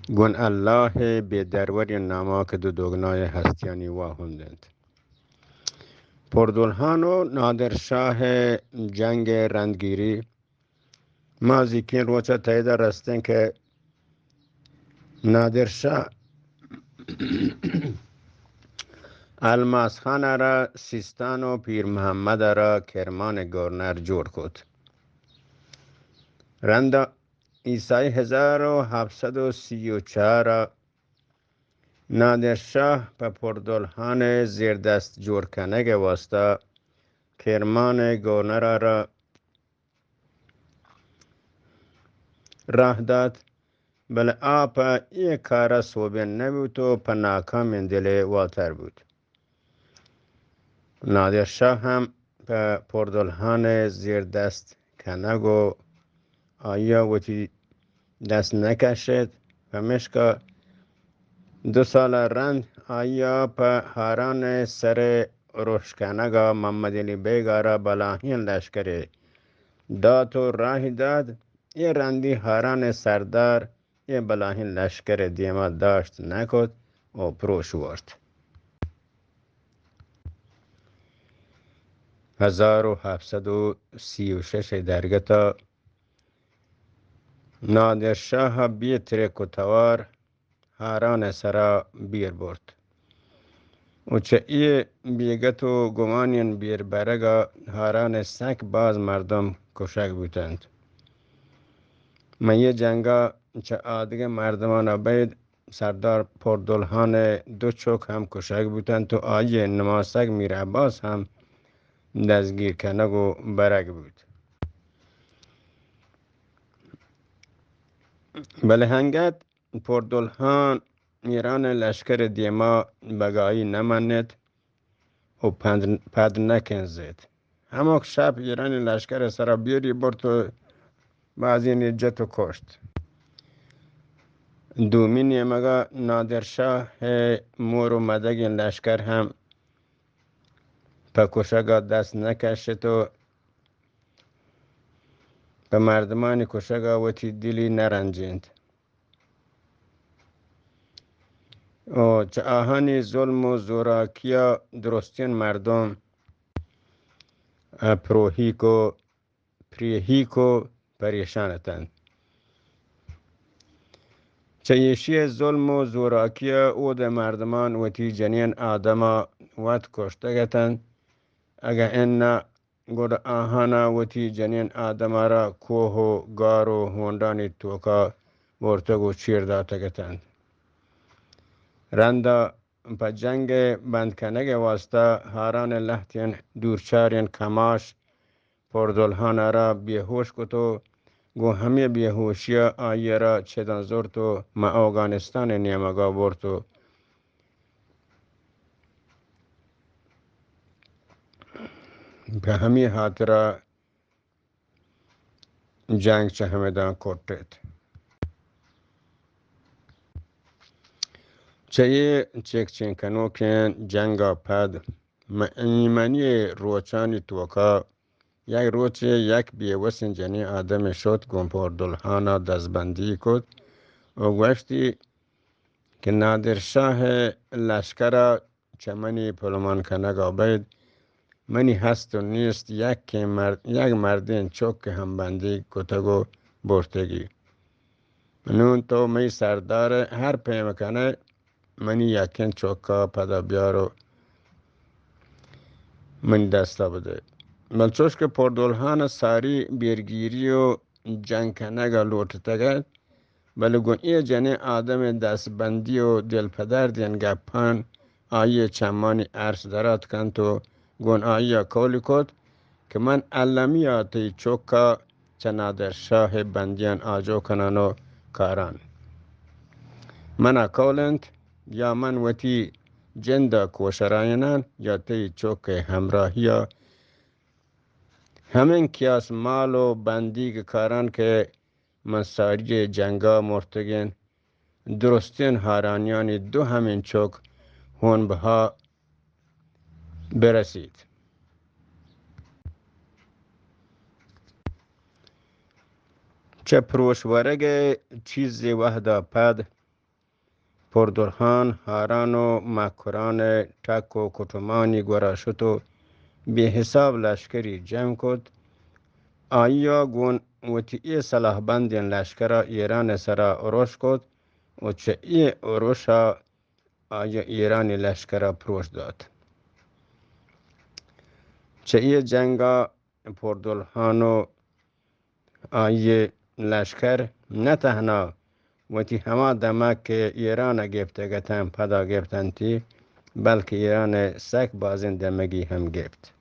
گون اللہ ءِ بے دروریں ناما کہ دو دگنائے ہستیانی واہند انت۔ پردلہان و نادر شاہ ءِ جنگ ءِ رندگیری، ما زیکیں روچ ءَ تئید ءَ رستیں کہ نادر شاہ الماس خان ءَ را سیستان و پیر محمد ءَ را کرمان ءِ گورنر جوڑ کت۔ رندا عیسائی ہزار و ہپت سد و سی و چار ءَ نادر شاہ پہ پردلہان ءِ زیردست جوڑ کنگ ءِ واستا کرمان ءِ گورنر ءَ را راہ دات، بلے آ پہ اے کار ءَ سوبین نہ بوت و پہ ناکامیں دل ءَ واتر بوت۔ نادر شاہ ہم پہ پردلہان ءِ زیردست کنگ و آئی ءَ وتی دست نہ کشت، پمیشکا دو سال ءَ رند آئی ءَ پہ ہاران ءِ سر ءَ رشکنگ ءَ محمد علی بیگ ءَ را بلاہیں لشکرے دات و راہی دات۔ اے رندی ہاران ءِ سردار اے بلاہیں لشکر ءِ دیما داشت نہ کت و پروش وارت۔ ہزار و ہپت سد و سی و شش ءِ درگت ءَ نادر شاہ ءَ بے ترک و توار ہاران ءِ سرا بیر برت و چہ اے بیگت و گمانیں بیر برگ ءَ ہاران ءِ سک باز مردم کشگ بوتنت۔ مئے جنگ ءَ چہ آدگہ مردمان ابید سردار پردلہان ءِ دو چک ہم کشگ بوتنت و آئی ءِ نماسگ میر عباس ہم دزگیر کنگ و برگ بوت۔ بلے ہنگت پردلہان ایران ءِ لشکر ءِ دیما بگائی نہ منت و پد، پد نہ کنزت۔ ہمک شپ ایرانی لشکر ءِ سرا بیری برت و بازینے جت و کشت۔ دومی نیمگا نادر شاہ ءِ مور و مدگیں لشکر ہم پہ کشگا دست نہ کشت و پہ مردمانی کشگا وتی دلی نہ رنجینت۔ و چہ آہانی ظلم و زوراکیا درستین مردم اپروہیک و پریہیک و پریشان اتنت۔ چہ ایشی ظلم و زوراکیا اود مردمان وتی جنین آدما وت کشتگ اتنت۔ اگہ اناں گڑا آہانا وتی جنین آدما را کوہ و گار و ہونڈانی توکا برتگ و چیر داتگ اتنت۔ رندا پہ جنگ ءِ بند کنگ ءِ واستا ہاران ءِ لہتیں دورچاریں کماش پردلہان ءَ را بے ہوش کت و گوں ہمے بے ہوشیا آئی ءَ را چداں زرت و ماں اوگانستان ءِ نیمگا برت و پہ ہمے ہاترا جنگ چہ ہمداں کٹت۔ چہ اے چکچین کنوکیں جنگا پد ماں ایمنی روچانی توکا یک روچے یک بیوسیں جنین آدمے شت گوں پردلہانا دزبندی کت و گوشتی کہ نادر شاہ ءِ لشکرا چہ منی پلمان کنگا بید، منی ہست و نیست یکیں مرد، یک مردین چک ہم بندیگ کتگ و برتگی۔ نون تو مئی سردار ءِ ہر پیم کنئے، منی یکیں چکا پدا بیار و منی دستا بدئے۔ بلے چوش کہ پردلہان ساری بیرگیری و جنگ کنگا لوٹتگ ات، بلے گوں اے جنین آدم ءِ دستبندی و دلپدردیں گپان آئی ءِ چمانی ارس در آتکنت و گوں آئی ءَ کول کت کہ من المی ءَ تئی چک ءَ چہ نادر شاہ ءِ بندیان آجو کنان و کاران۔ من ءَ کول انت یا من وتی جند ءَ کوشرائینان یا تئی چک ءِ ہمراہی ءَ ہمین کیاس مال و بندیگ کاران کہ من ساری ءِ جنگ ءَ مرتگین درستین ہارانیانی دو ہمین چک ہون بہا برسیت۔ چہ پروش ورگ ءِ چیزے وہدا پد پردرهان، هاران و مکران ٹک و کٹمانی گورا شت و بے حساب لشکری جمع کت. آیا گون وتی اے سلاح بندین لشکرا ایران سرا اروش کت و چه اے اروشا آیا ایرانی لشکرا پروش دات. چه اے جنگا پردرهان و آئی لشکر نه تهنا وتی هما دمگ که ایران گپتگ اتن پدا گپتنتی، بلکه ایران سک بازین دمگی هم گپت.